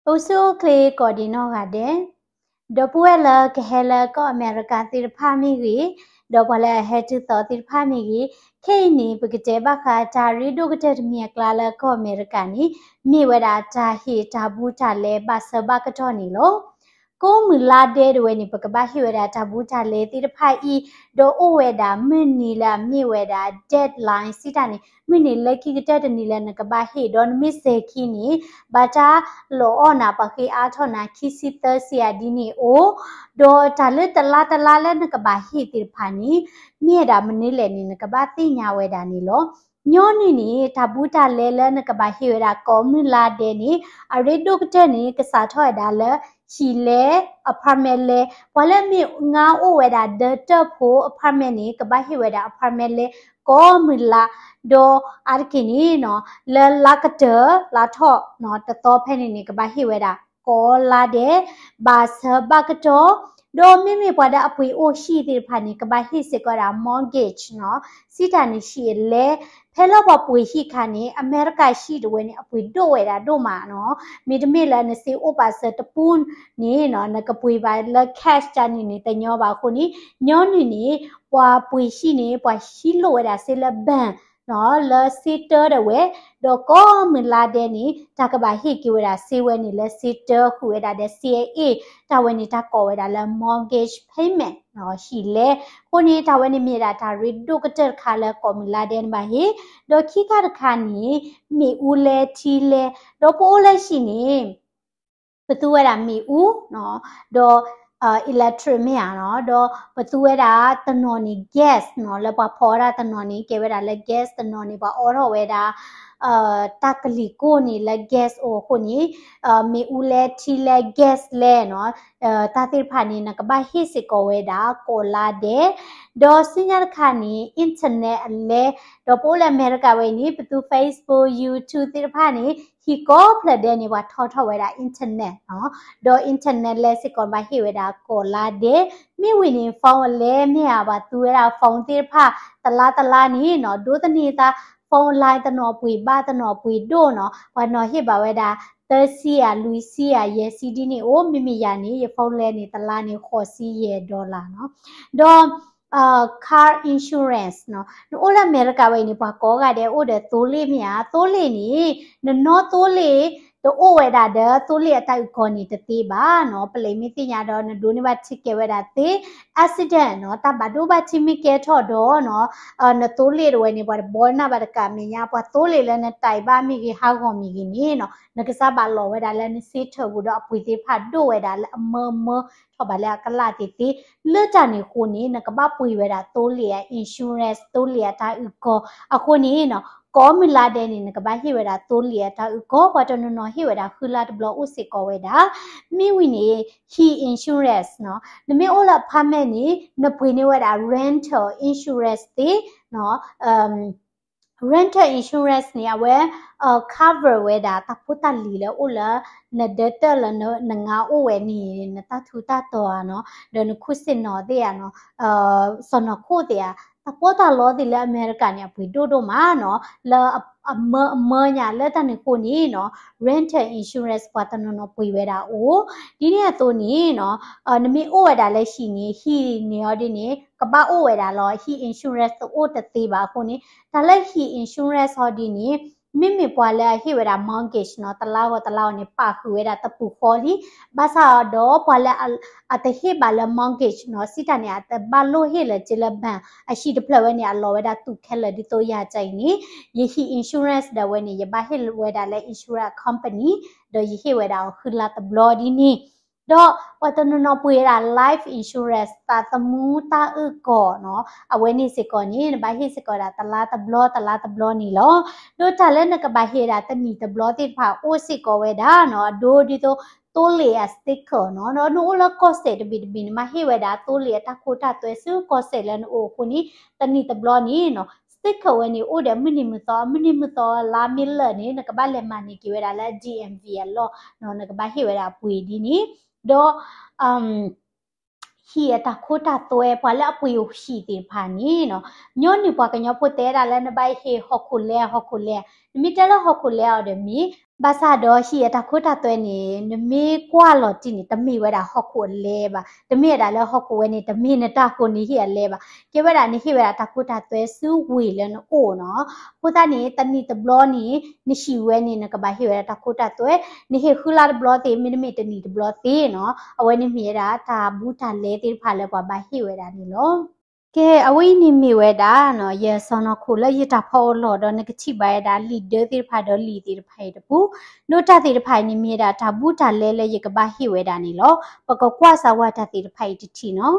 အိၣ်ဆူၣ်အိၣ်ချ့ကိးဒံးနီၢ်ဂၤဒဲး, ဒီပုၢ်ဝဲၢ်လၢကဟဲလၢကီၢ်အမဲရကၤသ့ၣ်တဖၣ်မ့ၢ်ဂ့ၤ, ဒီးပှၤလၢအဟဲတုၤသီသ့ၣ်တဖၣ်မ့ၢ်ဂ့ၤ, ခဲအံၤန့ၣ် ပကတဲဘၣ်ဃးတၢ်ရ့ဒိၣ်ကတၢၢ်တမံၤအကျါလၢကီၢ်အမဲရကၤန့ၣ် မ့ၢ်ဝဲဒၣ်တၢ်ဟ့ၣ်တၢ်ဘူးတၢ်လဲဘၣ်ဆၢဘၣ်ကတီၢ်န့ၣ်လီၤ. ကိးမုၢ်လါဒဲးဒၣ်ဝဲန့ၣ် ပကဘၣ်ဟ့ၣ်ဝဲဒၣ်တၢ်ဘူးတၢ်လဲသ့ၣ်တဖၣ်အံၤ, ဒီးအိၣ်ဝဲဒၣ်မုၢ်နံၤလၢအမ့ၢ်ဝဲဒၣ် deadline စံးတၢ်န့ၣ် မုၢ်နံၤလၢခံကတၢၢ်တနံၤလၢနကဘၣ်ဟ့ၣ်, ဒီးနမ့ၢ်စဲၤခံန့ၣ် ဘၣ်တၢ်လီၤအီၣ်နၤ ပှၤဃ့အါထီၣ်နၤ ခံဆံသၢဆံအဒ်န့ၣ်အိၣ်, ဒီးတၢ်လၢတလါတလါလၢနကဘၣ်ဟ့ၣ်သ့ၣ်တဖၣ်န့ၣ် မ့ၢ်ဝဲဒၣ်မနုၤလဲၣ်န့ၣ် နကဘၣ်သ့ၣ်ညါဝဲဒၣ်န့ၣ်လီၤ. ညီနုၢ်န့ၣ် တၢ်ဘူးတၢ်လဲလၢနကဘၣ်ဟ့ၣ်ဝဲဒၣ်ကိးမုၢ်လါဒဲးန့ၣ် အရ့ဒိၣ်ကတၢၢ်န့ၣ် ကစးထီၣ်ဝဲဒၣ်လၢ ဟံၣ်လဲ apartment လဲ, ပှၤလၢမ့ၢ်ငါအိၣ်ဝဲဒၣ်ဒၢတၢၢ်ဖိ apartment န့ၣ် ကဘၣ်ဟ့ၣ်ဝဲဒၣ် apartment လဲ ကိးမုၢ်လါ, ဒီးအါတက့ၢ်န့ၣ်နီၤ လၢလါကတၢၢ်လါထီၣ်နီၤ တသီဖဲန့ၣ်န့ၣ် ကဘၣ်ဟ့ၣ်ဝဲဒၣ်ကိးလါဒဲး ဘၣ်ဆၢဘၣ်ကတီၢ်, ဒီးမ့မ့ၢ်ပှၤလၢအပှ့ၤအိၣ်ဟံၣ်သ့ၣ်တဖၣ်န့ၣ် ကဘၣ်ဟ့ၣ်စ့ၢ်ကီးဝဲဒၣ် mortgage နီၤ, စံးတၢ်န့ၣ်ဟံၣ်အလဲ, ဖဲလၢပှၤပှ့ၤဟံၣ်ခါန့ၣ် အမဲရကၤဟံၣ်တဝဲန့ၣ် အပှ့ၤဒိၣ်ဝဲဒၣ်ဒိၣ်မးနီၤ, မ့တမ့ၢ်လၢနစ့အိၣ်ပာ်စၢၤတပူၤန့ၣ်နီၤ နကပှ့ၤဘၣ်လၢ cash တၢ်န့ၣ်န့ၣ် တညီဘၣ်အဃိန့ၣ် ညီနုၢ်န့ၣ် ပှၤပှ့ၤဟံၣ်န့ၣ် ပှၤဟံးလိၢ်ဝဲဒၣ်စ့လၢ bank နီၤ လၢစ့တၢ်ဒၣ်ဝဲ, ဒီးကိးမုၢ်လါဒဲးန့ၣ် တၢ်ကဘၣ်ဟ့ၣ်က့ၤဝဲဒၣ်စ့ဝဲန့ၣ်လၢစ့တၢ် ဃုာ်ဝဲဒၣ်ဒီး C I A တၢ်ဝဲန့ၣ် တၢ်ကိးဝဲဒၣ်လၢ mortgage payment နီၤ ဟံၣ်လဲ, အဃိန့ၣ် တၢ်ဝဲန့ၣ်မ့ၢ်ဝဲဒၣ်တၢ်ရ့ဒိၣ်ကတၢၢ်တခါလၢကိးမုၢ်လါဒဲးန့ၣ်ဘၣ်ဟ့ၣ်, ဒီးခံခါတခါန့ၣ် မ့ၣ်အူလဲထံလဲ, ဒီးပအိၣ်လၢဟံၣ်န့ၣ် ပသူဝဲဒၣ်မ့ၣ်အူနီၤ, ဒီး electric မ့ၢ်ဧါနီၤ, ဒီးပသူဝဲဒၣ်တနီၤန့ၣ် gas နီၤ, လၢပှၤဖီအီၣ်တၢ်တနီၤန့ၣ် ကဲဝဲဒၣ်လၢ gas တနီၤန့ၣ် ပှၤအီထီၣ်ဝဲဒၣ် တၢ်ကလံၤကိၢ်န့ၣ်လၢ gas အိၣ်အဃိန့ၣ် မ့ၣ်အူလဲထံလဲ gas လဲနီၤ, တၢ်သ့ၣ်တဖၣ်န့ၣ် နကဘၣ်ဟ့ၣ်စ့ၢ်ကီးဝဲဒၣ်ကိးလါဒဲး, ဒီးဆူညါတခါန့ၣ် internet အလဲ, ဒီးပအိၣ်လၢအမဲရကၤဝဲအံၤန့ၣ် ပသူ Facebook YouTube သ့ၣ်တဖၣ်န့ၣ် ဟံၣ်ကိးဖျၢၣ်ဒဲးန့ၣ် ပှၤထီထီၣ်ဝဲဒၣ် internet နီၤ, ဒီး internet လဲစ့ၢ်ကီးဘၣ်ဟ့ၣ်ဝဲဒၣ်ကိးလါဒဲး, မ့ၢ်ဝံၤန့ၣ် phone အလဲမ့ၢ်ဧါ ပှၤသူဝဲဒၣ် phone သ့ၣ်တဖၣ် တလါတလါန့ၣ်နီၤ ဒိးသန့ၤသး phone line တနီၤပှ့ၤဘၣ်တနီၤပှ့ၤဒိၣ်နီၤ, ပှၤနီၤဟ့ၣ်ဘၣ်ဝဲဒၣ် သၢဆံဧါ လွံၢ်ဆံဧါ ယဲၢ်ဆံဒ်န့ၣ်အိၣ်, မ့မ့ၢ်ယၤန့ၣ် ယ phone လဲန့ၣ် တလါန့ၣ် ဃိးဆံယဲၢ် dollar နီၤ, ဒီး car insurance နီၤ, နအိၣ်လၢအမဲရကၤဝဲအံၤန့ၣ် ပှၤကိးဂၤဒဲးအိၣ်ဒီးသိလ့ၣ်မ့ၢ်ဧါ, သိလ့ၣ်န့ၣ် နနီၢ်သိလ့ၣ် တအိၣ်ဝဲဒၣ်ဒီးသိလ့ၣ်အတၢ်အုၣ်ကီၤန့ၣ်တသ့ဘၣ်နီၤ, ပလဲၤမ့ၢ်သ့ၣ်ညါဒီး နဒိးန့ၢ်ဘၣ် ticket ဝဲဒၣ်သ့ accident နီၤ, တၢ်ဘၣ်ဒိဘၣ်ထံးမ့ၢ်ကဲထီၣ်ဒီးနီၤ, နသိလ့ၣ်တဝဲန့ၣ် ပှၤတဘီနၢ်ဘၣ်တကးမဲာ်ညါ, ပှၤသိလ့ၣ်လၢနတၢ်အံၤဘၣ်မ့ၢ်ဂ့ၤ ဟးဂီၤမ့ၢ်ဂ့ၤန့ၣ်နီၤ, နကစၢ်ဘၣ်လီၤဝဲဒၣ်လၢနစ့ထၢၣ်ပူၤဒီး အပှ့ၤသ့ၣ်တဖၣ်ဒိၣ်ဝဲဒၣ်လၢအမၢမၢထီၣ်ဘၣ်လၢအကလၣ်သ့သ့, လၢတၢ်န့ၣ်အဃိန့ၣ် နကဘၣ်ပှ့ၤဝဲဒၣ်သိလ့ၣ်အ insurance သိလ့ၣ်အတၢ်အုၣ်ကီၤ, အဃိန့ၣ်နီၤ ကိးမုၢ်လါဒဲးန့ၣ် နကဘၣ်ဟ့ၣ်ဝဲဒၣ်သိလ့ၣ်အတၢ်အုၣ်ကီၤ, ပှၤတနီၤနီၤဟ့ၣ်ဝဲဒၣ်ဃုလါတဘျီအိၣ်စ့ၢ်ကီးဝဲဒၣ်, မ့ၢ်ဝံၤန့ၣ် ဟံၣ် insurance နီၤ, နမ့ၢ်အိၣ်လၢ apartment န့ၣ် နပှ့ၤန့ၢ်ဝဲဒၣ် rental insurance သ့နီၤ, rental insurance န့ၣ် အဝဲ cover ဝဲဒၣ်တၢ်ဖိတၢ်လံၤလၢအိၣ်လၢ နဒၢတၢၢ်လၢနငါအိၣ်ဝဲန့ၣ် နတၢ်ထူးတၢ်တီၤဧါနီၤ, ဒီးနခူၣ်စ့ၣ်နီၤသ့ၣ်ဧါနီၤ, စီၢ်နီၤခိၣ်သ့ၣ်ဧါ, တၢ်ပီးတၢ်လီသ့ၣ်လၢအမဲရကၤန့ၣ် အပှ့ၤဒိၣ်ဒိၣ်မးနီၤ, လၢအမၢအမၢညါလၢတၢ်န့ၣ်အဃိန့ၣ်နီၤ rental insurance ပှၤတနီၤနီၤပှ့ၤဝဲဒၣ်အိၣ်, ဒ်န့ၣ်အသိးန့ၣ်နီၤ နမ့ၢ်အိၣ်ဝဲဒၣ်လၢဟံၣ်န့ၣ် ဟံၣ်န့ၣ်အီၤဒ်န့ၣ် ကဘၣ်အိၣ်ဝဲဒၣ်လီၤ, ဟံၣ် insurance တအိၣ်တသ့ဘၣ်အဃိန့ၣ် တၢ်လၢဟံၣ် insurance ဟီဒ်န့ၣ် မ့မ့ၢ်ပှၤလၢအဟ့ၣ်ဝဲဒၣ် mortgage နီၤ တလါဂီၤတလါဂီၤန့ၣ် ပာ်ဃုာ်ဝဲဒၣ်တပူၤဃီလံ, ဘၣ်ဆၣ်ဒီးပှၤလၢအတဟ့ၣ်ဘၣ်လၢ mortgage နီၤ စံးတၢ်န့ၣ် အတဘၣ်လိၣ်ဟ့ၣ်လၢၤက့လၢ bank အဟံၣ်တဖျၢၣ်ဝဲန့ၣ် အလီၤဝဲဒၣ်သူၣ်ခဲလၢာ်ဒ်သိးယၤကါအံၤန့ၣ် ယဟံၣ် insurance ဒၣ်ဝဲန့ၣ် ယဘၣ်ဟ့ၣ်ဝဲဒၣ်လၢ insurance company ဒီးယဟ့ၣ်ဝဲဒၣ်အီၤဃုလါတဘျီဒ်န့ၣ်, ဒီးပှၤတနီၤနီၤပှ့ၤဝဲဒၣ် life insurance သးသမူတၢ်အုၣ်ကီၤနီၤ အဝဲန့ၣ်စ့ၢ်ကီးန့ၣ် နဘၣ်ဟ့ၣ်စ့ၢ်ကီးဝဲဒၣ်တလါတဘျီတလါတဘျီန့ၣ်လီၤ. ဒီးတၢ်လၢနကဘၣ်ဟ့ၣ်ဝဲဒၣ်တနံၣ်တဘျီသ့ၣ်တဖၣ်အိၣ်စ့ၢ်ကီးဝဲဒၣ်နီၤ အဒိဒ်သိး သိလ့ၣ်အ sticker နီၤ ဒီးနအိၣ်လၢကီၢ်စဲၣ်တဘ့ၣ်တဘ့ၣ်န့ၣ် မ့ၢ်ဟ့ၣ်ဝဲဒၣ်သိလ့ၣ်အတၢ်ခိတၢ်သွဲဆူကီၢ်စဲၣ်လၢနအိၣ်အဃိန့ၣ် တနံၣ်တဘျီန့ၣ်နီၤ sticker ဝဲန့ၣ်အိၣ်ဒီးမုၢ်နံၤမုၢ်သီ မုၢ်နံၤမုၢ်သီလါမ့ၢ်လၢာ်န့ၣ် နကဘၣ်လဲၤမၤန့ၢ်က့ၤဝဲဒၣ်လၢ D M V အလီၢ်နီၤ နကဘၣ်ဟ့ၣ်ဝဲဒၣ်ပှ့ၤဒ်န့ၣ်, ဒီး ဟံၣ်အတၢ်ခိတၢ်သွဲ ပှၤလၢအပှ့ၤဟံၣ်သ့ၣ်တဖၣ်န့ၣ်နီၤ ညီနုၢ်ပှၤကညီဖိတဲဒၣ်လၢနဘၣ်ဟ့ၣ်ဟီၣ်ခိၣ်လဲ ဟီၣ်ခိၣ်လဲ, နမ့ၢ်တဲလၢဟီၣ်ခိၣ်လဲအီၤဒီးမ့ၢ် ဘၣ်ဆၣ်ဒီးဟံၣ်အတၢ်ခိတၢ်သွဲန့ၣ် နမ့ၢ်ကွၢ်လီၤတံၢ်န့ၣ် တမ့ၢ်ဝဲဒၣ်ဟီၣ်ခိၣ်အလဲဘၣ်. တမ့ၢ်ဝဲဒၣ်လၢဟီၣ်ခိၣ်ဝဲန့ၣ် တမ့ၢ်နတၢ်ဃိန့ၣ်ဟံၣ်အလဲဘၣ်. ကဲဝဲဒၣ်နဟ့ၣ်ဝဲဒၣ်တၢ်ခိတၢ်သွဲဆူဝ့ၢ်လၢနအိၣ်နီၤ. အဃိသတးန့ၣ် တနံၣ်တဘျီန့ၣ် နဟံၣ်ဝဲန့ၣ် နကဘၣ်ဟ့ၣ်ဝဲဒၣ်တၢ်ခိတၢ်သွဲ, နဟ့ၣ်ဃုလါတဘျီသ့ မ့တမ့ၢ်တနံၣ်တဘျီသ့နီၤ. အဝဲန့ၣ်မ့ၢ်ဝဲဒၣ်တၢ်ဘူးတၢ်လဲသ့ၣ်တဖၣ်လၢပှၤဘၣ်ဟ့ၣ်ဝဲဒၣ်န့ၣ်လီၤ. ကဲ အဝဲအံၤန့ၣ်မ့ၢ်ဝဲဒၣ်နီၤ ယစီၢ်နီၤခိၣ်လၢယတၢ်ဖီအီၤလီၢ်ဒီး နကထံၣ်ဘၣ်ဝဲဒၣ်လံာ်ဒၢသ့ၣ်တဖၣ်ဒီးလံာ်သ့ၣ်တဖၣ်အံၤတပူၤ, ဒီးတၢ်သ့ၣ်တဖၣ်အံၤန့ၣ်မ့ၢ်ဝဲဒၣ်တၢ်ဘူးတၢ်လဲလၢယကဘၣ်ဟ့ၣ်ဝဲဒၣ်န့ၣ်လီၤ. ပကကွၢ်စၢၤဝဲတၢ်သ့ၣ်တဖၣ်အံၤတထံၣ်နီၤ.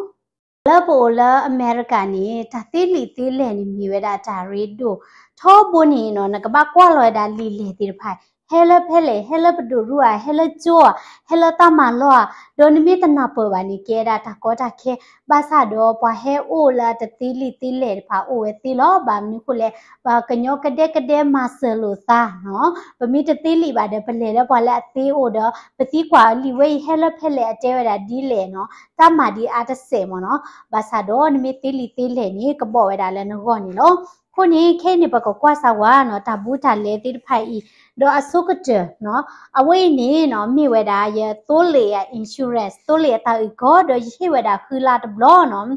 လၢပအိၣ်လၢအမဲရကၤန့ၣ် တၢ်သ့လံာ်သ့လဲၢ်န့ၣ်မ့ၢ်ဝဲဒၣ်တၢ်ရ့ဒိၣ်ထီဘိန့ၣ်နီၤ, နကဘၣ်ကွၢ်လီၤဝဲဒၣ်လံာ်လဲၢ်သ့ၣ်တဖၣ် ဟဲလၢဖဲလဲၣ်, ဟဲလၢပဒိၣ်ရူၢ်ဧါ, ဟဲလၢကၠိဧါ, ဟဲလၢတၢ်မၤလီၢ်ဧါ, ဒီးနမ့ၢ်တနၢ်ပၢၢ်ဘၣ်န့ၣ် ကဲဒၣ်တၢ်ကီတၢ်ခဲ, ဘၣ်ဆၣ်ဒီးပှၤဟဲအိၣ်လၢအတသ့လံာ်သ့လဲၢ်တဖၣ်အိၣ်ဝဲသ့လီၤ. ဘၣ်မနုၤအဃိလဲၣ်, ပှၤကညီကဒဲကဒဲမၤစၢၤလိာ်သးနီၤ, ပမ့ၢ်တသ့လံာ်ဘၣ်ဒီး ပလဲၤလၢပှၤလၢအသ့အိၣ်ဒီး ပသံကွၢ်လံာ်ဝဲအံၤဟဲလၢဖဲလဲၣ် အတဲဝဲဒၣ်ဒ်လဲၣ်နီၤ, တၢ်မၤဒံးအါတစဲးမ့ၢ်နီၤ. ဘၣ်ဆၣ်ဒီးနမ့ၢ်သ့လံာ်သ့လဲၢ်န့ၣ် ကဘီၣ်ဝဲဒၣ်လၢနဂီၢ်န့ၣ်လီၤ. အဃိန့ၣ် ခဲအံၤန့ၣ် ပကကွၢ်စၢၤဝဲနီၤ တၢ်ဘူးတၢ်လဲသ့ၣ်တဖၣ်အံၤ, ဒီးအဆိကတၢၢ်နီၤ, အဝဲအံၤန့ၣ်နီၤ မ့ၢ်ဝဲဒၣ်ယသိလ့ၣ်အ insurance, သိလ့ၣ်အတၢ်အုၣ်ကီၤ, ဒီးယဟ့ၣ်ဝဲဒၣ်ဃုလါတဘျီနီၤ.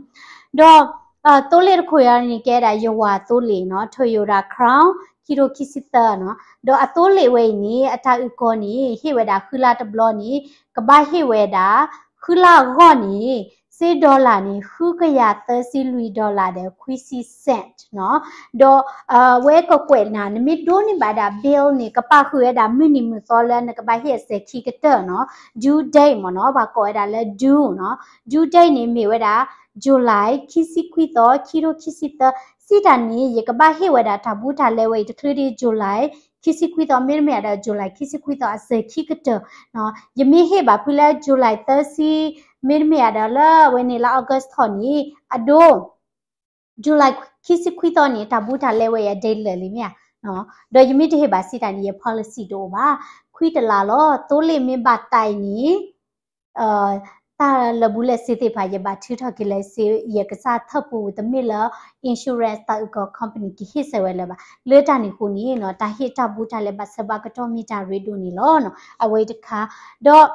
ဒီး သိလ့ၣ်တခိၣ်အံၤန့ၣ် ကဲဒၣ်ယဝၤသိလ့ၣ်နီၤ, Toyota Crown ခံထိခံဆံသၢနီၤ. ဒီးအသိလ့ၣ်ဝဲအံၤန့ၣ် အတၢ်အုၣ်ကီၤန့ၣ် ဟ့ၣ်ဝဲဒၣ်ဃုလါတဘျီန့ၣ် ကဘၣ်ဟ့ၣ်ဝဲဒၣ် ဃုလါအဂီၢ်န့ၣ် စ့ dollar န့ၣ် ဃုကယၤသၢဆံလွံၢ် dollar ဒီး ခွံဆံ cent နီၤ. ဒီး အဝဲကကွဲးနၤ နမ့ၢ်ဒိးန့ၢ်ဘၣ်ဒၣ် bill န့ၣ် ကပာ်ဃုာ်ဝဲဒၣ်မုၢ်နံၤမုၢ်သီလၢနကဘၣ်ဟ့ၣ်အစဲၤခံကတၢၢ်နီၤ, due date မ့ၢ်နီၤ, ပှၤကိးဝဲဒၣ်လၢ due နီၤ. Due date န့ၣ်မ့ၢ်ဝဲဒၣ် July ခံဆံခွံသီ ခံထိခံဆံသၢ, စံးတၢ်န့ၣ် ယကဘၣ်ဟ့ၣ်ဝဲဒၣ်တၢ်ဘူးတၢ်လဲဝဲအံၤတချုးဒံး July ခံဆံခွံသီ မ့တမ့ၢ်ဒီး July ခံဆံခွံသီအစဲၤခံကတၢၢ်နီၤ. ယမ့ၢ်ဟ့ၣ်ဘၣ်ဖုလၢ July သၢဆံ မ့တမ့ၢ်ဒီးလၢအဝဲန့ၣ်လၢ August ထီၣ်န့ၣ် အဒိ July ခံဆံခွံသီန့ၣ် တၢ်ဘူးတၢ်လဲဝဲအံၤအဒ့လၢာ်လံမ့ၢ်ဧါ. ဒီးယမ့ၢ်တဟ့ၣ်ဘၣ်စံးတၢ်န့ၣ် ယ policy တအိၣ်ဘၣ်. ခွံတလါလီၤ. သိလ့ၣ်မ့ၢ်ဘၣ်တၢ်အံၤန့ၣ် တၢ်လၢာ်ဘူၣ်လၢာ်စ့သ့ၣ်တဖၣ် ယဘၣ်ထုးထီၣ်က့ၤလၢစ့ ယကစၢ်ထၢၣ်ပူၤ တမ့ၢ်လၢ insurance တၢ်အုၣ်ကီၤ company ကဟ့ၣ်ဆၢဝဲလၢၤဘၣ်. လၢတၢ်န့ၣ်အဃိန့ၣ်နီၤ တၢ်ဟ့ၣ်တၢ်ဘူးတၢ်လဲဘၣ်ဆၢဘၣ်ကတီၢ်မ့ၢ်တၢ်ရ့ဒိၣ်န့ၣ်လီၤနီၤ. အဝဲတခါ, ဒီး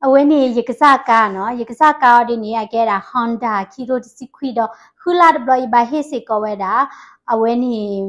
အဝဲန့ၣ် ယကစၢ်ကါနီၤ, ယကစၢ်ကါအီၤဒ်န့ၣ် အကဲဒၣ် Honda ခံထိတဆံခွံဒီး ဃုလါတဘျီယဘၣ်ဟ့ၣ်စ့ၢ်ကီးဝဲဒၣ်, အဝဲန့ၣ်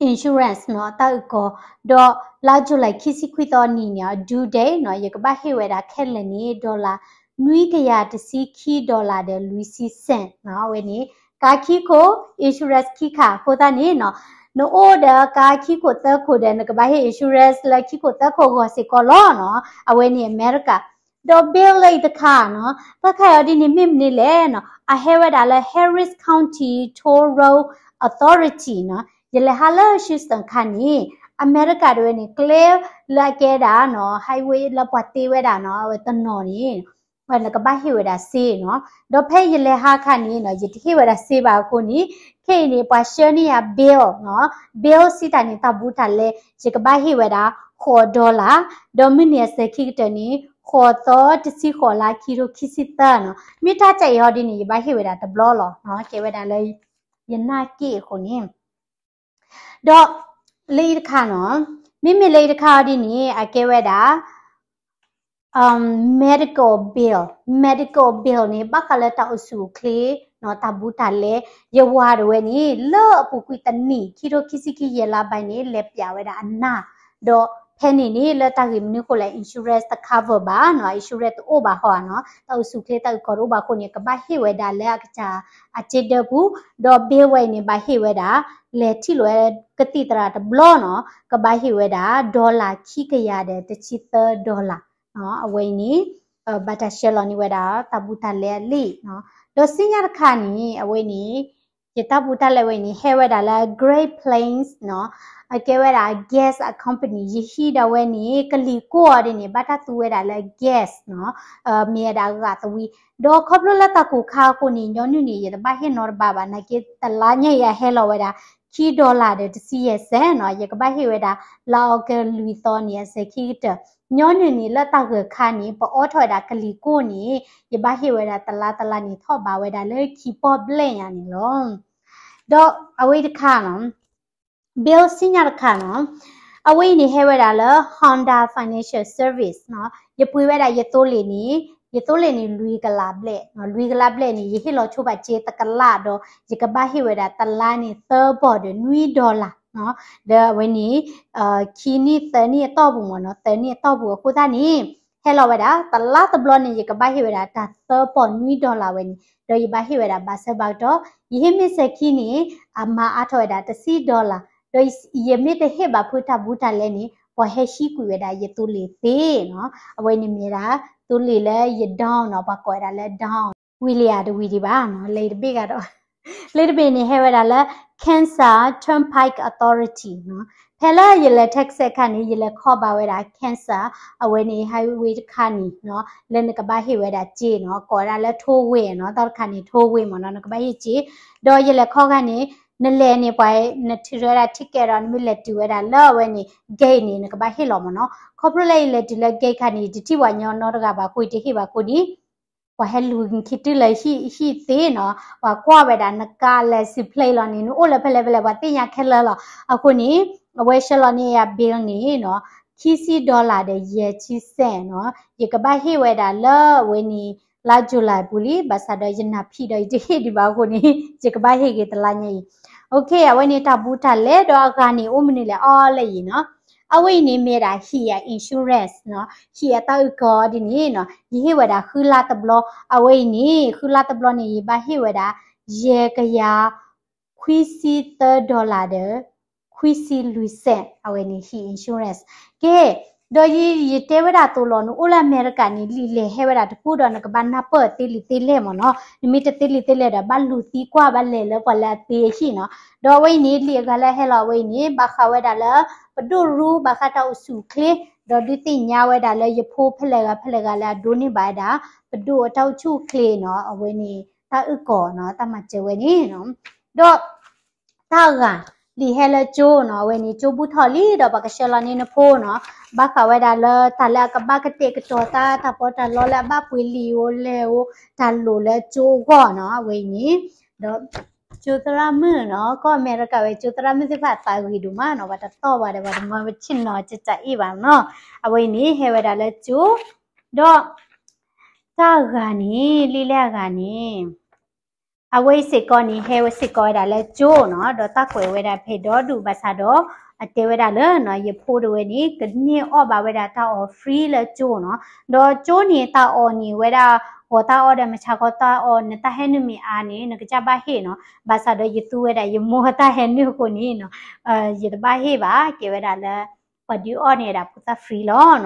insurance နီၤ တၢ်အုၣ်ကီၤ, ဒီးလါ July ခံဆံခွံသီနံၤန့ၣ် due date နီၤ ယကဘၣ်ဟ့ၣ်ဝဲဒၣ်ခဲလၢာ်န့ၣ် dollar နွံကယၤတဆံခံ dollar ဒီးလွံၢ်ဆံ cent နီၤ. အဝဲန့ၣ် ကါခံခိၣ် insurance ခံခါ အဃိသတးန့ၣ်နီၤ နအိၣ်ဒီးကါခံခိၣ်သၢခိၣ်ဒီး နကဘၣ်ဟ့ၣ် insurance လၢခံခိၣ်သၢခိၣ်အဂီၢ်စ့ၢ်ကီးလီၤနီၤ. အဝဲန့ၣ် အမဲရကၤ ဒီး bill လၢအံၤတခါနီၤ, တၢ်ခါအံၤအီၤဒ်န့ၣ်မ့ၢ်မနုၤလဲၣ်နီၤ, အဟဲဝဲဒၣ်လၢ Harris County Toll Road Authority နီၤ. ယလဲၤဟးလၢ Houston ခါန့ၣ် အမဲရကၤတဝဲန့ၣ် ကျဲလၢအကဲဒၣ်နီၤ highway လၢပှၤတ့ဝဲဒၣ်နီၤ အဝဲတနီၤန့ၣ် နကဘၣ်ဟ့ၣ်ဝဲဒၣ်စ့နီၤ. ဒီးဖဲယလဲၤဟးခါန့ၣ်နီၤ ယတဟ့ၣ်ဝဲဒၣ်စ့ဘၣ်အဃိန့ၣ် ခဲအံၤန့ၣ် ပှၤဆှၢန့ၢ်ယၤ bill နီၤ, bill စံးတၢ်န့ၣ် တၢ်ဘူးတၢ်လဲ ယကဘၣ်ဟ့ၣ်ဝဲဒၣ် ဃိး dollar, ဒီးမုၢ်နံၤအစဲၤခံကတၢၢ်န့ၣ် ဃိးသီ တဆံဃိးလါ ခံထိခံဆံသၢနီၤ. မ့ၢ်တၢ်ကဲအံၤအီၤဒ်န့ၣ် ယဘၣ်ဟ့ၣ်ဝဲဒၣ်တဘျီလီၤနီၤ, ကဲဝဲဒၣ်လၢ ယနၢ်က့ၣ်အဃိန့ၣ် ဒီးလၢအံၤတခါနီၤ, မ့မ့ၢ်လၢအံၤတခါအီၤဒ်န့ၣ် အကဲဝဲဒၣ် medical bill, medical bill န့ၣ် ဘၣ်ဃးလၢတၢ်အိၣ်ဆူၣ်အိၣ်ချ့နီၤ, တၢ်ဘူးတၢ်လဲ ယဝၤတဝဲန့ၣ် လၢအပူၤကွံာ်တနံၣ် ခံထိခံဆံခံ ယဲၢ်လါဘၣ်န့ၣ် လဲၤပျးဝဲဒၣ်အနၢ်, ဒီးဖဲန့ၣ်န့ၣ် လၢတၢ်ဂ့ၢ်မနုၤအဃိလဲၣ် insurance တ cover ဘၣ်နီၤ, insurance တအိၣ်ဘၣ်ဟီဧါနီၤ, တၢ်အိၣ်ဆူၣ်အိၣ်ချ့ တၢ်အုၣ်ကီၤတအိၣ်ဘၣ်အဃိန့ၣ် ကဘၣ်ဟ့ၣ်ဝဲဒၣ်လၢအကစၢ်အစ့ဒၢပူၤ, ဒီး bill ဝဲအံၤန့ၣ် ဘၣ်ဟ့ၣ်ဝဲဒၣ် လဲၤထံၣ်လိာ်ဝဲကသံၣ်သရၣ်တဘျီနီၤ, ကဘၣ်ဟ့ၣ်ဝဲဒၣ် dollar ခံကယၤဒီးတဆံသၢ dollar နီၤ, အဝဲအံၤန့ၣ် ဘၣ်တၢ်ဆှၢလီၤန့ၢ်ဝဲဒၣ် တၢ်ဘူးတၢ်လဲအလံာ်နီၤ. ဒီးဆူညါတခါန့ၣ် အဝဲန့ၣ် ယတၢ်ဘူးတၢ်လဲဝဲန့ၣ် ဟဲဝဲဒၣ်လၢ Great Plains နီၤ, အကဲဝဲဒၣ် gas အ company ယဟံးဒီးဝဲန့ၣ် ကလံၤကိၢ်အီၤဒ်န့ၣ် ဘၣ်တၢ်သူဝဲဒၣ်လၢ gas နီၤ, မ့ၢ်ဝဲဒၣ်အဂၤသဝံ, ဒီးခီဖျိလၢတၢ်ကိၢ်ခါအဃိန့ၣ် ညီနုၢ်န့ၣ် ယတဘၣ်ဟ့ၣ်နီတဘ့ၣ်ဘၣ် နာ်က့ တလါညါအံၤအဟဲလီၤဝဲဒၣ် ခံ dollar ဒီးတဆံယဲၢ်စဲးနီၤ, ယကဘၣ်ဟ့ၣ်ဝဲဒၣ် လါအီကူးလွံၢ်သီန့ၣ် အစဲၤခံကတၢၢ်, ညီနုၢ်န့ၣ် လၢတၢ်ဂၢၢ်ခါန့ၣ် ပအိးထီၣ်ဝဲဒၣ်ကလံၤကိၢ်န့ၣ် ယဘၣ်ဟ့ၣ်ဝဲဒၣ်တလါတလါန့ၣ် ထီၣ်ဘးဝဲဒၣ်လၢခံပီၣ်ဘျဲၣ်ညါန့ၣ်လီၤ. ဒီးအဝဲတခါနီၤ bill ဆူညါတခါနီၤ, အဝဲအံၤန့ၣ်ဟဲဝဲဒၣ်လၢ Honda Financial Service နီၤ, ယပှ့ၤဝဲဒၣ်ယသိလ့ၣ်န့ၣ်, ယသိလ့ၣ်န့ၣ် လွံၢ်ကလးဘျဲၣ်နီၤ, လွံၢ်ကလးဘျဲၣ်န့ၣ် ယဟ့ၣ်လီၤဆိဘၣ်စ့တကလးဒီး ယကဘၣ်ဟ့ၣ်ဝဲဒၣ်တလါန့ၣ် သၢပီၢ်ဒီးနွံ dollar နီၤ, ဒီးအဝဲန့ၣ် ခံနံၣ်သၢနံၣ်အတီၢ်ပူၤမ့ၢ်နီၤ, သၢနံၣ်အတီၢ်ပူၤအဃိသတးန့ၣ် ဟဲလီၤဝဲဒၣ် တလါတဘျီန့ၣ် ယကဘၣ်ဟ့ၣ်ဝဲဒၣ်တၢ်သၢပီၢ်နွံ dollar ဝဲန့ၣ်, ဒီးယဘၣ်ဟ့ၣ်ဝဲဒၣ်ဘၣ်ဆၢဘၣ်ကတီၢ်, ယဟ့ၣ်မ့ၢ်စဲၤခံန့ၣ် အမၤအါထီၣ်ဝဲဒၣ်တဆံ dollar, ဒီးယမ့ၢ်တဟ့ၣ်ဘၣ်ဖုတၢ်ဘူးတၢ်လဲန့ၣ် ပှၤဟဲဟံးကွံာ်ဝဲဒၣ်ယသိလ့ၣ်သ့နီၤ, အဝဲန့ၣ်မ့ၢ်ဒၣ် သိလ့ၣ်လၢယ down နီၤ, ပှၤကိးဝဲဒၣ်လၢ down ဝံၤလံဧါ တဝံၤဒံးဘၣ်နီၤ, လၢတဘ့ၣ်ဂၤဒီး လၢတဘ့ၣ်န့ၣ် ဟဲဝဲဒၣ်လၢ Kansas Turnpike Authority နီၤ, ဖဲလၢယလဲၤ Texas ခါန့ၣ် ယလဲၤခီဘၣ်ဝဲဒၣ် Kansas အဝဲန့ၣ် highway တခါန့ၣ်နီၤ, လၢနကဘၣ်ဟ့ၣ်ဝဲဒၣ်စ့နီၤ, ကိးဝဲဒၣ်လၢ tollway နီၤ, တၢ်တခါန့ၣ် tollway မ့ၢ်နီၤ, နကဘၣ်ဟ့ၣ်စ့, ဒီးယလဲၤခီခါန့ၣ် နလဲၤန့ၣ် ပှၤ နထုးထီၣ်ဝဲဒၣ် ticket ဒီး နမ့ၢ်လဲၤတုၤဝဲဒၣ်လၢအဝဲန့ၣ် gate န့ၣ် နကဘၣ်ဟ့ၣ်လီၤမ့ၢ်နီၤ, ခီဖျိလၢယလဲၤတုၤလၢ gate ခါန့ၣ် ယတထံၣ်ပှၤညီနီတဂၤဘၣ်အဃိ ယတဟ့ၣ်ဘၣ်အဃိန့ၣ် ပှၤဟဲလူၤခံတုၤလၢဟံၣ်သ့နီၤ, ပှၤကွၢ်ဝဲဒၣ်နကါ license plate လီၤန့ၣ် နအိၣ်လၢဖဲလဲၣ်ဖဲလဲၣ် ပှၤသ့ၣ်ညါခဲလၢာ်လီၤ. အဃိန့ၣ် အဝဲဆှၢလီၤန့ၢ်ယၤ bill န့ၣ်နီၤ, ခံဆံ dollar ဒီးယဲၢ်ဆံစဲးနီၤ, ယကဘၣ်ဟ့ၣ်ဝဲဒၣ်လၢအဝဲန့ၣ် လါ July ပူၤလံ, ဘၣ်ဆၣ်ဒီးယနၢ်ဖံးဒီးယတဟ့ၣ်ဒံးဘၣ်အဃိန့ၣ် ယကဘၣ်ဟ့ၣ်က့ၤတလါညါအံၤ. အဝဲန့ၣ်တၢ်ဘူးတၢ်လဲဒီးအဂၤန့ၣ် အိၣ်မနုၤလဲၣ်အီၤလၢအံၤနီၤ. အဝဲအံၤန့ၣ်မ့ၢ်ဒၣ်ဟံၣ်အ insurance နီၤ, ဟံၣ်အတၢ်အုၣ်ကီၤဒ်န့ၣ်နီၤ, ယဟ့ၣ်ဝဲဒၣ်ဃုလါတဘျီ, အဝဲအံၤန့ၣ် ဃုလါတဘျီန့ၣ် ယဘၣ်ဟ့ၣ်ဝဲဒၣ် ယဲၢ်ကယၤ ခွံဆံသၢ dollar ဒီး ခွံဆံလွံၢ်စဲး, အဝဲန့ၣ်ဟံၣ် insurance. ကဲ, ဒီးယတဲဝဲဒၣ်အသိးလီၤ, နအိၣ်လၢအမဲရကၤန့ၣ် လံာ်လဲၢ်ဟဲဝဲဒၣ်တပူၤဒီး နကဘၣ်နၢ်ပၢၢ်သ့လံာ်သ့လဲၢ်မ့ၢ်နီၤ, နမ့ၢ်တသ့လံာ်သ့လဲၢ်ဒီး ဘၣ်လူၤသံကွၢ်ဘၣ်လဲၤလၢပှၤလၢအသ့အဟံၣ်နီၤ. ဒီးအဝဲအံၤန့ၣ် လံာ်အဂၤလၢဟဲလီၤအဝဲအံၤန့ၣ် ဘၣ်ဃးဝဲဒၣ်လၢ ပဒိၣ်ရူ ဘၣ်ဃးတၢ်အိၣ်ဆူၣ်အိၣ်ချ့, ဒီးဒုးသ့ၣ်ညါဝဲဒၣ်လၢယဖိဖဲလဲၣ်ဂၤဖဲလဲၣ်ဂၤလၢအဒိးန့ၢ်ဘၣ်ဝဲဒၣ် ပဒိၣ်အတၢ်အိၣ်ဆူၣ်အိၣ်ချ့နီၤ, အဝဲန့ၣ် တၢ်အုၣ်ကီၤနီၤ, တၢ်မၤစၢၤဝဲန့ၣ်နီၤ. ဒီး တၢ်ဂၤ လံာ်ဟဲလၢကၠိနီၤ, အဝဲန့ၣ်ကၠိဘူးထီၣ်လံဒီးပှၤကဆှၢလီၤန့ၢ်နဖိနီၤ, ဘၣ်ဃးဝဲဒၣ်လၢတၢ်လၢအကဘၣ်ကတဲာ်ကတီၤသး တၢ်ပီးတၢ်လီလၢအဘၣ်ပှ့ၤလံာ်ဧိၤလဲၢ်ဧိၤ တၢ်လိၣ်လၢကၠိအဂီၢ်နီၤ, အဝဲအံၤန့ၣ်, ဒီး ကၠိသရၣ်မုၣ်နီၤ, ကီၢ်အမဲရကၤဝဲကၠိသရၣ်မုၣ်သ့ၣ်တဖၣ်သးဂ့ၤဒိၣ်မးနီၤ, ပှၤတတီၢ်ဘၣ်ဒီး ပှၤတမၤပဆ့ၣ်နီၤကတၢၢ်အ့ၣ်ဘၣ်နီၤ, အဝဲအံၤန့ၣ် ဟဲဝဲဒၣ်လၢကၠိ, ဒီး တၢ်ဂၤန့ၣ် လံာ်လဲၢ်အဂၤန့ၣ် အဝဲအံၤစ့ၢ်ကီးန့ၣ် ဟဲဝဲစ့ၢ်ကီးဝဲဒၣ်လၢကၠိနီၤ, ဒီးတၢ်ကွဲးဝဲဒၣ်ဖဲဒီဒူၣ်ဘၣ်ဆၣ်ဒီး အတဲဝဲဒၣ်လၢနီၤ, ယဖိတဝဲန့ၣ် ကန့ၢ်အီၣ်ဘၣ်ဝဲဒၣ်တၢ်အီၣ် free လၢကၠိနီၤ, ဒီးကၠိန့ၣ် တၢ်အီၣ်န့ၣ်ဝဲဒၣ် ဂီၤတၢ်အီၣ်ဒီးမုၢ်ဆါခီတၢ်အီၣ် နတၢ်ဟဲနုာ်မ့ၢ်အါန့ၣ် နကစၢ်ဘၣ်ဟ့ၣ်နီၤ, ဘၣ်ဆၣ်ဒီးယသူဝဲဒၣ်ယမိၢ်တၢ်ဟဲနုာ်အဃိန့ၣ်နီၤ, ယတဘၣ်ဟ့ၣ်ဘၣ်, ကဲဝဲဒၣ်လၢ ပှၤဒုးအီၣ်န့ၢ်ဝဲဒၣ်ဖိသၣ် free လီၤနီၤ.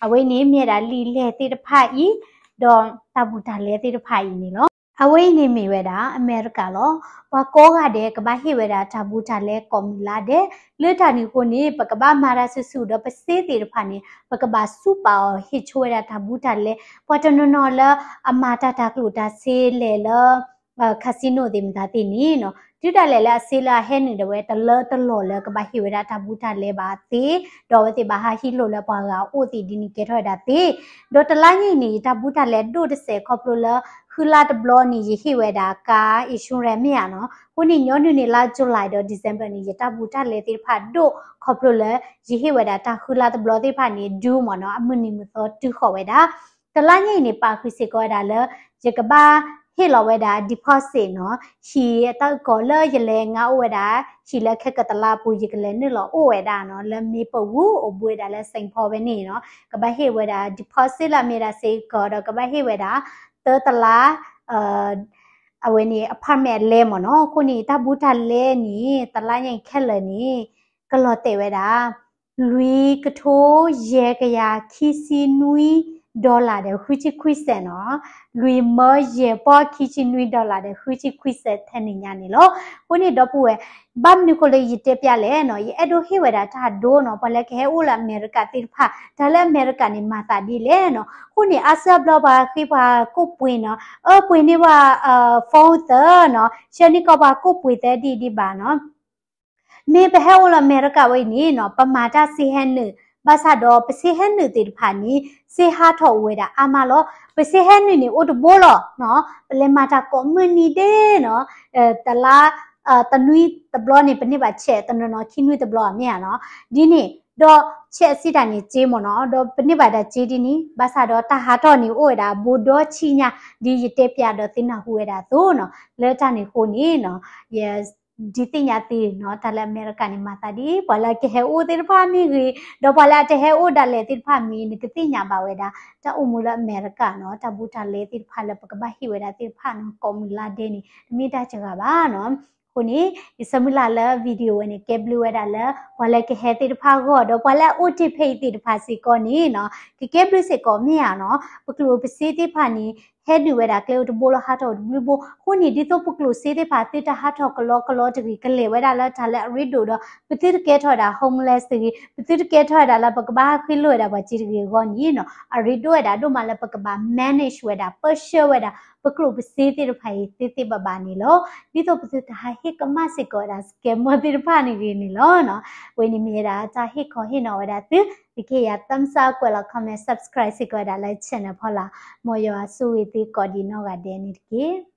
အဝဲအံၤန့ၣ်မ့ၢ်ဝဲဒၣ်လံာ်လဲၢ်သ့ၣ်တဖၣ်အံၤ, ဒီးတၢ်ဘူးတၢ်လဲသ့ၣ်တဖၣ်အံၤန့ၣ်လီၤ. အဝဲအံၤန့ၣ်မ့ၢ်ဝဲဒၣ်အမဲရကၤလီၤ. ပှၤကိးဂၤဒဲးကဘၣ်ဟ့ၣ်ဝဲဒၣ်တၢ်ဘူးတၢ်လဲကိးမုၢ်လါဒဲး, လၢတၢ်န့ၣ်အဃိန့ၣ် ပကဘၣ်မၤတၢ်ဆူၣ်ဆူၣ်ဒီးပစ့သ့ၣ်တဖၣ်န့ၣ် ပကဘၣ်ဆူၣ်ပာ်အီၤဟ့ၣ်ဆိဝဲဒၣ်တၢ်ဘူးတၢ်လဲ, ပှၤတနီၤနီၤလၢအမၤတၢ်တၢ်ကျိၣ်တၢ်စ့လဲၤလၢ casino သ့ၣ်မတၤသ့ၣ်န့ၣ်နီၤ, တုၤဒၣ်လဲာ်လၢအစ့လၢအဟဲနုာ်ဒီးဝဲ တလၢတလီၢ်လၢကဘၣ်ဟ့ၣ်ဝဲဒၣ်တၢ်ဘူးတၢ်လဲဘၣ်သ့, ဒီးအဝဲသ့ၣ်ဘၣ်ဟးဟံးလိာ်လၢပှၤဂၤအိၣ်သ့ၣ်ဒ်န့ၣ်ကဲထီၣ်ဝဲဒၣ်သ့, ဒီးတလါညါအံၤန့ၣ် ယတၢ်ဘူးတၢ်လဲဒိၣ်တစဲးခီဖျိလၢ ဃုလါတဘျီန့ၣ် ယဟ့ၣ်ဝဲဒၣ်ကါ insurance မ့ၢ်ဧါနီၤ, အဃိန့ၣ် ညီနုၢ်န့ၣ် လါ July ဒီး December န့ၣ် ယတၢ်ဘူးတၢ်လဲသ့ၣ်တဖၣ်ဒိၣ်ခီဖျိလၢ ယဟ့ၣ်ဝဲဒၣ်တၢ်ဃုလါတဘျီသ့ၣ်တဖၣ်န့ၣ် ဒူမ့ၢ်နီၤ, အမုၢ်နံၤမုၢ်သီတုၤဃီၤဝဲဒၣ် တလါညါအံၤန့ၣ် ပာ်ဃုာ်စ့ၢ်ကီးဝဲဒၣ်လၢ ယကဘၣ်ဟ့ၣ်လီၤဝဲဒၣ် deposit နီၤ, ဟံၣ်အတၢ်အုၣ်ကီၤလၢယလဲၤငါအိၣ်ဝဲဒၣ် ဟံၣ်လၢခဲကတလါအပူၤ ယကလဲၤနုာ်လီၤအိၣ်ဝဲဒၣ်နီၤ, လၢ Maplewood အိၣ်ဘူးဝဲဒၣ်လၢ Saint Paul ဖဲန့ၣ်နီၤ, ကဘၣ်ဟ့ၣ်ဝဲဒၣ် deposit လၢအမ့ၢ်ဒၣ်စ့ၢ်ကီးဒီး ကဘၣ်ဟ့ၣ်ဝဲဒၣ် သၢတလါ အဝဲန့ၣ် apartment အလဲမ့ၢ်နီၤ, အဃိန့ၣ် တၢ်ဘူးတၢ်လဲန့ၣ် တလါညါအံၤခဲလၢာ်န့ၣ် ကလီၤတဲာ်ဝဲဒၣ် လွံၢ်ကထိ ယဲၢ်ကယၤ ခံဆံနွံ dollar ဒီး ဃုဆံခွံစဲးနီၤ, လွံၢ်မၢယဲၢ်ပီၢ် ခံဆံနွံ dollar ဒီး ဃုဆံခွံစဲး ထဲန့ၣ်ညါန့ၣ်လီၤ. အဃိန့ၣ် ဒီပုၢ်ဝဲၢ် ဘၣ်မနုၤအဃိလၢယတဲပျးလဲၣ်နီၤ, ယအဲၣ်ဒိးဟ့ၣ်ဝဲဒၣ်တၢ်ဒိနီၤ, ပှၤလၢကဟဲအိၣ်လၢအမဲရကၤသ့ၣ်တဖၣ် တၢ်လၢအမဲရကၤန့ၣ် မၤသးဒ်လဲၣ်နီၤ, အဃိန့ၣ် အါစုအါဘျီပှၤဃ့ပှၤကိးပှ့ၤနီၤ, အၢ ပှ့ၤန့ၢ်ပှၤ phone သၢနီၤ, ဆှၢန့ၢ်ကီးပှၤကိးပှ့ၤသၢဒ်ဒ်ဘၣ်နီၤ မ့ၢ်ပဟဲအိၣ်လၢအမဲရကၤဝဲအံၤန့ၣ်နီၤ, ပမၤတၢ်စ့ဟဲနုာ်, ဘၣ်ဆၣ်ဒီးပစ့ဟဲနုာ်သ့ၣ်တဖၣ်န့ၣ် စ့ဟးထီၣ်အိၣ်ဝဲဒၣ်အါမးလီၤ. ပစ့ဟဲနုာ်န့ၣ်အိၣ်တဘိလီၤနီၤ, ပလဲၤမၤတၢ်ကိးမုၢ်နံၤဒဲးနီၤ, တလါ တနွံတဘျီန့ၣ် ပန့ၢ်ဘၣ် check တနီၤနီၤ ခံနွံတဘျီမ့ၢ်ဧါနီၤ, ဒ်န့ၣ် ဒီး check စံးတၢ်န့ၣ် စ့မ့ၢ်နီၤ, ဒီးပန့ၢ်ဘၣ်ဒၣ်စ့ဒ်န့ၣ် ဘၣ်ဆၣ်ဒီးတၢ်ဟးထီၣ်န့ၣ်အိၣ်ဝဲဒၣ် ဘူးဒီဆံညါ ဒ်ယတဲပၠးဒီးသုနၢ်ဟူဝဲဒၣ်အသိးနီၤ, လၢတၢ်န့ၣ်အဃိန့ၣ်နီၤ ယ ဒုးသ့ၣ်ညါသုနီၤ, တၢ်လၢအမဲရကၤန့ၣ် မၤသးဒ်ပှၤလၢအကဟဲအိၣ်သ့ၣ်တဖၣ်မ့ၢ်ဂ့ၤ, ဒီးပှၤလၢအတဟဲအိၣ်ဒၣ်လဲာ်သ့ၣ်တဖၣ်မ့ၢ် နကသ့ၣ်ညါဘၣ်ဝဲဒၣ် တၢ်အိၣ်မူလၢအမဲရကၤနီၤ, တၢ်ဘူးတၢ်လဲသ့ၣ်တဖၣ်လၢပကဘၣ်ဟ့ၣ်ဝဲဒၣ်သ့ၣ်တဖၣ်နီၤ, ကိးမုၢ်လါဒဲးန့ၣ် တမ့ၢ်တၢ်စှၤဘၣ်နီၤ. အဃိန့ၣ် ယဆၢမုၢ်လၢ်လၢ video ဝဲန့ၣ် ကဲဘျုးဝဲဒၣ်လၢ ပှၤလၢကဟဲသ့ၣ်တဖၣ်အဂီၢ် ဒီးပှၤလၢအအိၣ်တ့ၢ်ဖဲအံၤသ့ၣ်တဖၣ်စ့ၢ်ကီးန့ၣ်နီၤ, ကကဲဘျုးစ့ၢ်ကီးမ့ၢ်ဧါနီၤ, ပကျိၣ်ပစ့သ့ၣ်တဖၣ်န့ၣ် ဟဲနုာ်ဝဲဒၣ်ကျဲအိၣ်တဘိလီၤ ဟးထီၣ်အိၣ်တဘျုးဘိ, အဃိန့ၣ် ဒ်သိးပကျိၣ်စ့သ့ၣ်တဖၣ်သုတဟးထီၣ်ကလီကလီတဂ့ၤ ကလဲၤဝဲဒၣ်လၢတၢ်လၢအရ့ဒိၣ်ဒီး ပသုတကဲထီၣ်ဝဲဒၣ် homeless တဂ့ၤ, ပသုတကဲထီၣ်ဝဲဒၣ်လၢပကဘၣ်ဟးဃ့လိၢ်ဝဲဒၣ်ပှၤစ့တဂ့ၤအဂီၢ်န့ၣ်နီၤ, အရ့ဒိၣ်ဝဲဒၣ်ဒိၣ်မးလၢပကဘၣ် manage ဝဲဒၣ် ပၢဆှၢဝဲဒၣ် ပကျိၣ်ပစ့သ့ၣ်တဖၣ်အံၤသ့သ့ဘၣ်ဘၣ်န့ၣ်လီၤ. ဒ်သိးပသုတဟးဟ့ၣ်ကမၣ်စ့ၢ်ကီးဝဲဒၣ် scammer သ့ၣ်တဖၣ်န့ၣ်ဂ့ၤန့ၣ်လီၤနီၤ. အဝဲန့ၣ်မ့ၢ်ဝဲဒၣ်တၢ်ဟ့ၣ်ခီဟ့ၣ်နီၤဝဲဒၣ်သု, သုကဟ့ၣ်ယၤ thumbs up ကွဲးလီၤ comment, subscribe စ့ၢ်ကီးဝဲဒၣ်လၢ channel ဖီလာ်, မ်ယွၤဆိၣ်ဂ့ၤသုကိးဒံးနီၢ်ဂၤဒဲးန့ၣ်တက့ၢ်.